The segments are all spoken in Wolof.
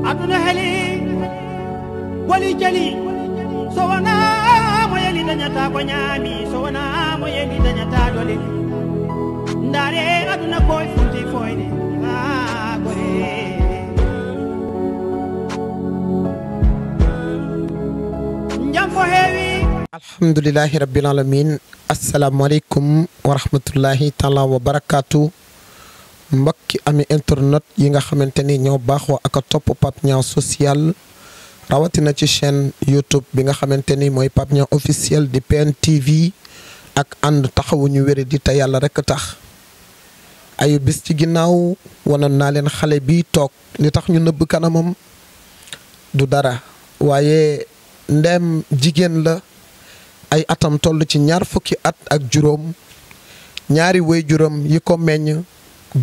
aduna heli wali jali so wana mo yeli dañata ko ñaami so wana mo yeli dañata dole ndare aduna koy funti foyde gore njam fo heewi alhamdulillahi rabbil alamin assalamu alaikum wa rahmatullahi taala wa barakatuh mbokki ami internet yi nga xamanteni ñoo baxo ak top Pape Niang social rawatina ci chaîne YouTube bi nga xamanteni moy Pape Niang officiel di PNTV ak and taxawu ñu wéré di ta yalla rek tax ayu bis ci ginaaw wonon na len xalé bi tok li tax ñu neub kanamam du dara waye ndem jigen la ay atam tollu ci ñaar fukki at ak juróom ñaari way juróom yi ko meñ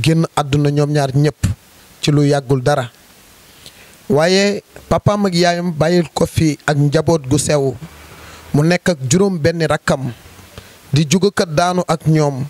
génn àdduna ñoom ñaar ñëpp ci lu yàggul dara waaye papaam ak yaayam bàyyil ko fi ak njaboot gu sew mu nekk ak juróom benn rakkam di jugakat daanu ak ñoom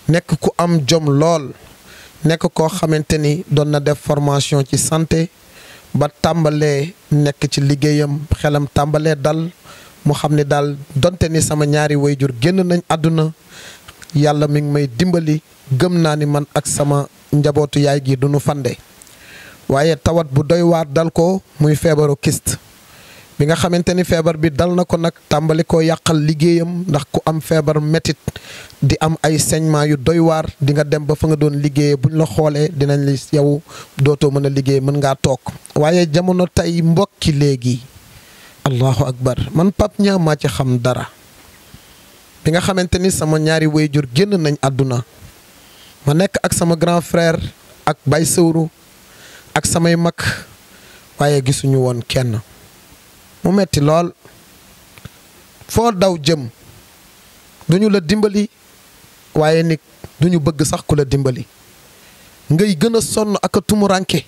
nekk ku am jom lool nekk koo xamante ni doon na def formation ci santé ba tàmbalee nekk ci liggéeyam xelam tàmbalee dal mu xam ne daal donte ni sama ñaari wayjur génn nañ àdduna yàlla mi ngi may dimbali gëm naa ni man ak sama njabootu yaay gi duñu fande waaye tawat bu doy waar dal ko muy feebaru kyste bi nga xamante ni feebar bi dal na ko nag tàmbali koo yàqal liggéeyam ndax ku am feebar métit di am ay saignement yu doy waar di nga dem ba fa nga doon liggéeyee buñ la xoolee dinañ li yow dootoo mën a liggéey mën ngaa toog waaye jamono tey mbokki léegi allahu akbar man Pape Niang maa ci xam dara bi nga xamante ni sama ñaari wayjur génn nañ àdduna ma nekk ak sama grand frère ak Baye Sewru ak samay mag waaye gisuñu woon kenn mu metti lool foo daw jëm duñu la dimbali waaye nit duñu bëgg sax ku la dimbali ngay gën a sonn ak a tumuranke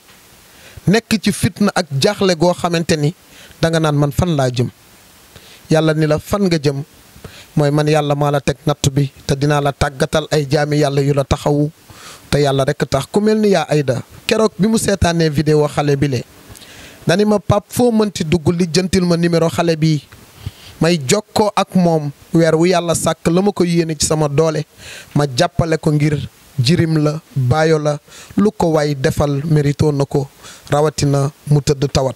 nekk ci fitna ak jaaxle goo xamante ni danga naan man fan laa jëm yàlla ni la fan nga jëm mooy man yàlla maa la teg natt bi te dinaa la tàggatal ay jaami yàlla yu la taxawu te yàlla rek tax ku mel ni yaa Ayda keroog bi mu seetaanee vidéo xale bi le dani ma pap foo mënti dugg lijjantil ma numéro xale bi may jokkoo ak moom weer wu yàlla sàkk la ma ko yéene ci sama doole ma jàppale ko ngir jirim la baayo la lu ko way defal mérito na ko rawatina mu tëdd tawat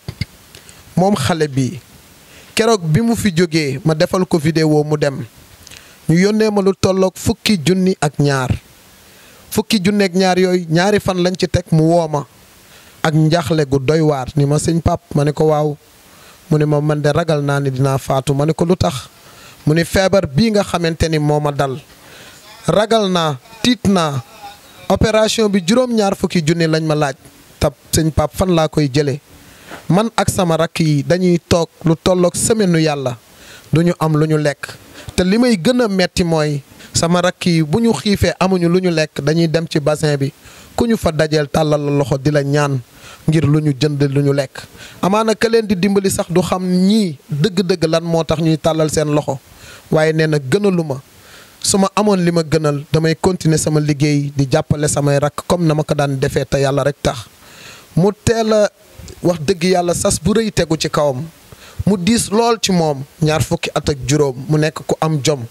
moom xale bi keroog bi mu fi jógee ma defal ko vidéo mu dem ñu yónnee ma lu tolloog fukki junni ak ñaar yooyu ñaari fan lañ ci teg mu woo ma ak njaaxle gu doy waar ni ma sëñ Pape ma ne ko waaw mu ne ma man de ragal naa ni dinaa faatu ma ne ko lu tax mu ni feebar bii nga xamante ni moo ma dal ragal naa tiit naa opération bi juróom-ñaar fukki junni lañ ma laaj tab sëñ Pape fan laa koy jëlee man ak sama rakk yi dañuy toog lu tolloog semaine yàlla duñu am lu ñu lekk te li may gën a metti mooy sama rakk yi bu ñu xiifee amuñu lu ñu lekk dañuy dem ci bassin bi ku ñu fa dajeel tàllal la loxo di la ñaan ngir lu ñu jënd lu ñu lekk amaana ka leen di dimbali sax du xam ñii dëgg-dëgg lan moo tax ñuy tàllal seen loxo waaye nee na gënalu ma su ma amoon li ma gënal damay continuer sama liggéey di jàppale samay rakk comme na ma ko daan defee te yàlla rek tax mu teel a wax dëgg yàlla sas bu rëy tegu ci kawam mu diis lool ci moom ñaar fukki at ak juróom mu nekk ku am jom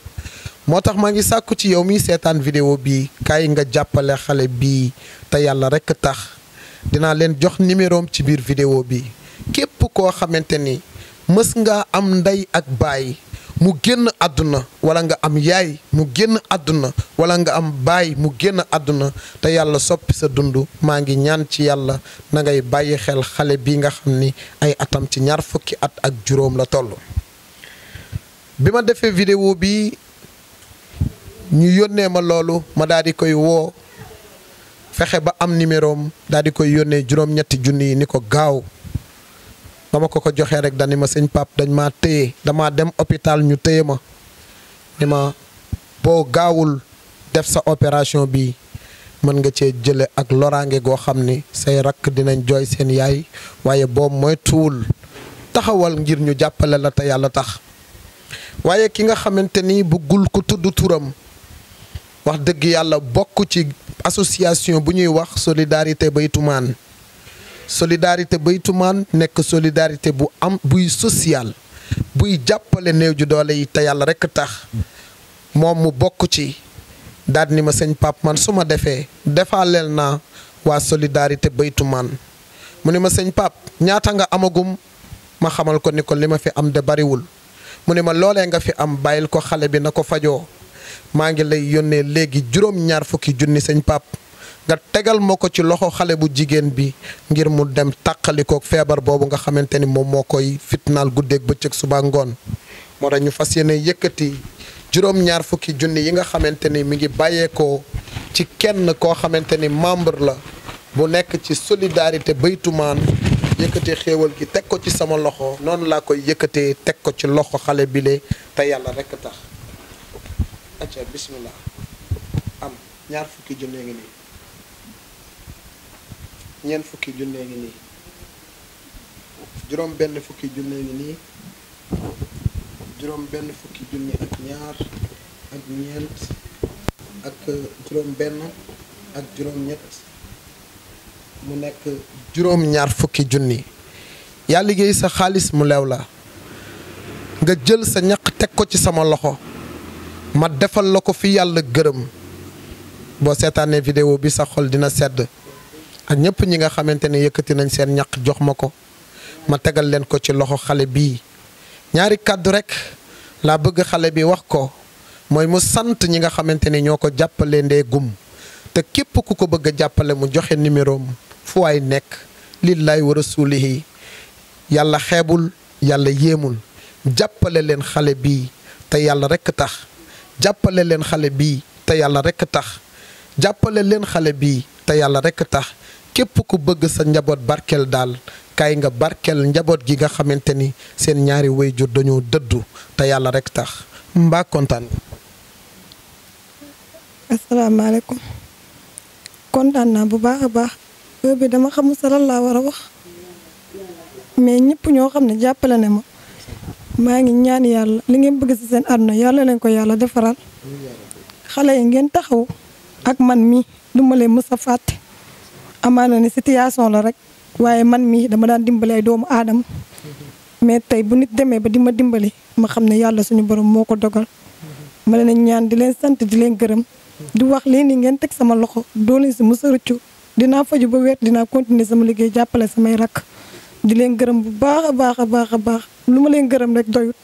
moo tax maa ngi sàkku ci yow mi seetaan vidéo bii kaay nga jàppale xale bii te yàlla rek tax dinaa leen jox numéroom ci biir vidéo bi képp koo xamante ni mës nga am ndey ak baay mu génn àdduna wala nga am yaay mu génn àdduna wala nga am baay mu génn àdduna te yàlla soppi sa dund maa ngi ñaan ci yàlla na ngay bàyyi xel xale bi nga xam ni ay atam ci ñaar fukki at ak juróom la toll. bi ma defee vidéo bi ñu yónnee ma loolu ma daal di koy woo fexe ba am numéroom daal di koy yónnee juróom-ñetti junni yi ni ko gaaw. ba ma ko joxee rek dani ma sëñ Pape dañ maa téye damaa dem hôpital ñu téye ma ni ma boo gaawul def sa opération bi mën nga cee jële ak loraange goo xam ni say rakk dinañ jooy seen yaay waaye boobu mooy tuwul taxawal ngir ñu jàppale la te yàlla tax waaye ki nga xamante ni bëggul ko tudd turam wax dëgg yàlla bokk ci association bu ñuy wax solidarité Baytumaan solidarité Baytumaan nekk solidarité bu am buy social buy jàppale néew ju doole yi te yàlla rekk tax moom mu bokk ci daal ni ma sëñ Pape man su ma defee defaaleel naa waa solidarité Baytumaan mu ni ma sëñ Pape ñaata nga amagum ma xamal ko ni ko li ma fi am de bariwul mu ni ma loolee nga fi am bàyyil ko xale bi na ko fajoo maa ngi lay yónnee léegi juróom-ñaar fukki junni sëñ Pape nga tegal ma ko ci loxo xale bu jigéen bi ngir mu dem tàqalikook feebar boobu nga xamante ni moom moo koy fitnaal guddeeg bëccëg suba ngoon moo tax ñu fas yéene yëkkati juróom-ñaar fukki junni yi nga xamante ni mi ngi bàyyeekoo ci kenn koo xamante ni membre la bu nekk ci solidarité Baytumaan yëkkatee xéewal gi teg ko ci sama loxo noonu laa koy yëkkatee teg ko ci loxo xale bile te yàlla rekk tax acca bismillah am ñaar fukki junne ngi nii ñeent fukki junne ngi nii juróom benn fukki junne ngi nii juróom benn fukki junni ak ñaar ak ñeent ak juróom benn ak juróom ñett mu nekk juróom ñaar fukki junni yaa liggéey sa xaalis mu leew la nga jël sa ñaq teg ko ci sama loxo ma defal la ko fi yàlla gërëm boo seetaanee vidéo bi sa xol dina sedd ak ñëpp ñi nga xamante ne yëkkati nañ seen ñaq jox ma ko ma tegal leen ko ci loxo xale bii ñaari kàddu rekk laa bëgg xale bi wax ko mooy mu sant ñi nga xamante ne ñoo ko jàppale ndee gum te képp ku ko bëgg a jàppale mu joxe numéro am fu waay nekk lillaay wa rasuulihi yàlla xeebul yàlla yéemul jàppale leen xale bii te yàlla rekk tax jàppale leen xale bii te yàlla rekk tax jàppale leen xale bii te yàlla rekk tax képp ku bëgg sa njaboot barkeel daal kaay nga barkeel njaboot gi nga xamante ni seen ñaari waajur dañoo dëddu te yàlla rekk tax mbaa kontaan nga. asalaamaaleykum kontaan naa bu baax a baax bi dama xamul sa lan laa war a wax mais ñëpp ñoo xam ne jàppale ne ma maa ngi ñaan yàlla li ngeen bëgg ci seen àdduna yàlla leen ko yàlla defaral xale yi ngeen taxaw ak man mi du ma leen mës a fàtte amaana ne situation la rek waaye man mii dama daan dimbali ay doomu aadama mais tey bu nit demee ba di ma dimbali ma xam ne yàlla suñu borom moo ko dogal ma leen ñaan di leen sant di leen gërëm di wax leen ni ngeen teg sama loxo doo leen si mës a rëccu dinaa faju ba wér dinaa continuer sama liggéey jàppale samay rakk di leen gërëm bu baax a baax a baax a baax lu ma leen gërëm rek doyut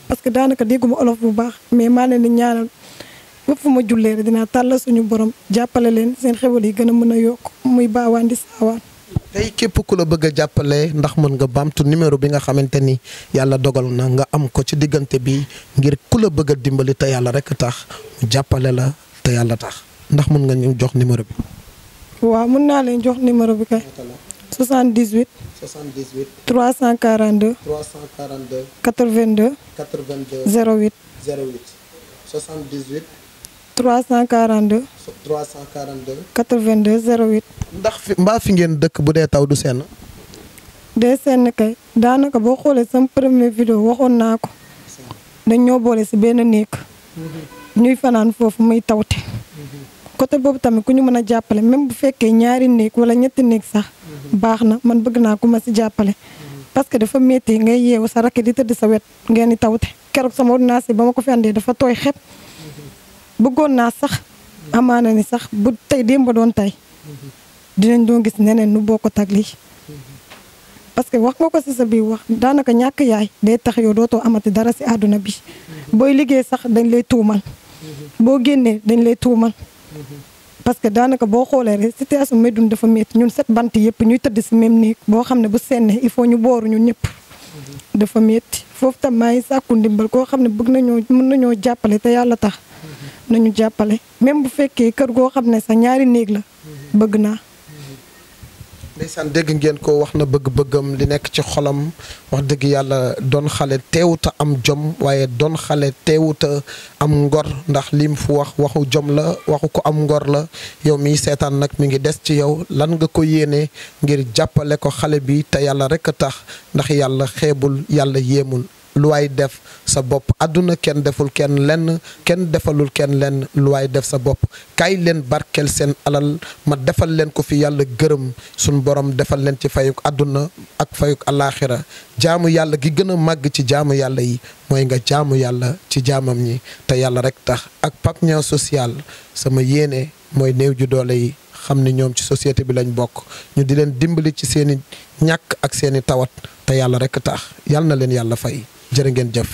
parce que daanaka dégguma olof bu baax mais maa leen di ñaanal fépp fu ma jullee rek dinaa tàllal suñu borom jàppale leen seen xewal yi gën a mën a yokk muy baawaan di saawaan. tey képp ku la bëgg a jàppale ndax mën nga baamtu numéro bi nga xamante ni yàlla dogal na nga am ko ci diggante bi ngir ku la bëgg a dimbali te yàlla rek tax mu jàppale la te yàlla tax ndax mën nga ñu jox numéro bi. waaw mën naa leen jox numéro bi kay. 78. 78. 342. 342. 82. 82. 08. 08. 78. 342. 342. 82 08. ndax mbaa fi ngeen dëkk bu dee taw du seen. dee seen kay daanaka boo xoolee sama première vidéo waxoon naa ko dañ ñoo boole ci benn néeg ñuy fanaan foofu muy tawte côté boobu tamit ku ñu mën a jàppale même bu fekkee ñaari néeg wala ñetti néeg sax baax na man bëgg naa ku ma ci jàppale parce que dafa métti ngay yeewu sa rakk di tëdd sa wet ngeen di tawte keroog sama ordonnance ba ma ko fi andee dafa tooy xepp bëggoon naa sax amaana ni sax bu tey démb doon tey dinañ doon gis neneen nu boo ko tag lii parce que wax nga ko ci sa biir wax daanaka ñàkk yaay day tax yow dootoo amati dara ci àdduna bi booy liggéey sax dañ lay tuumal boo génnee dañ lay tuumal parce que daanaka boo xoolee rek situation Médoune dafa métti ñun 7 bant yëpp ñuy tëdd ci même néeg boo xam ne bu sennee il faut ñu booru ñun ñëpp dafa métti foofu tam maa ngi sàkku ndimbal koo xam ne bëgg nañoo mën nañoo jàppale te yàlla tax nañu jàppale même bu fekkee kër goo xam ne sax ñaari néeg la bëgg naa. ndeysaan dégg ngeen ko wax na bëgg-bëggam li nekk ci xolam wax dëgg yàlla doon xale teewuta am jom waaye doon xale teewuta am ngor ndax lim fu waxu jom la waxu ko am ngor la yow miy seetaan nag mi ngi des ci yow lan nga ko yéene ngir jàppale ko xale bi te yàlla rek a tax ndax yàlla xeebul yàlla yéemul lu waay def sa bopp àdduna kenn deful kenn lenn kenn defalul kenn lenn lu waay def sa bopp kaay leen barkeel seen alal ma defal leen ko fi yàlla gërëm suñ borom defal leen ci fayuk àdduna ak fayuk alaaxira jaamu yàlla gi gën a màgg ci jaamu yàlla yi mooy nga jaamu yàlla ci jaamam ñi te yàlla rek tax ak Pape Niang social sama yéene mooy néew ju doole yi xam ne ñoom ci société bi lañ bokk ñu di leen dimbali ci seeni ñàkk ak seeni tawat te yàlla rek tax yàlla na leen yàlla fay jërë ngeen jëf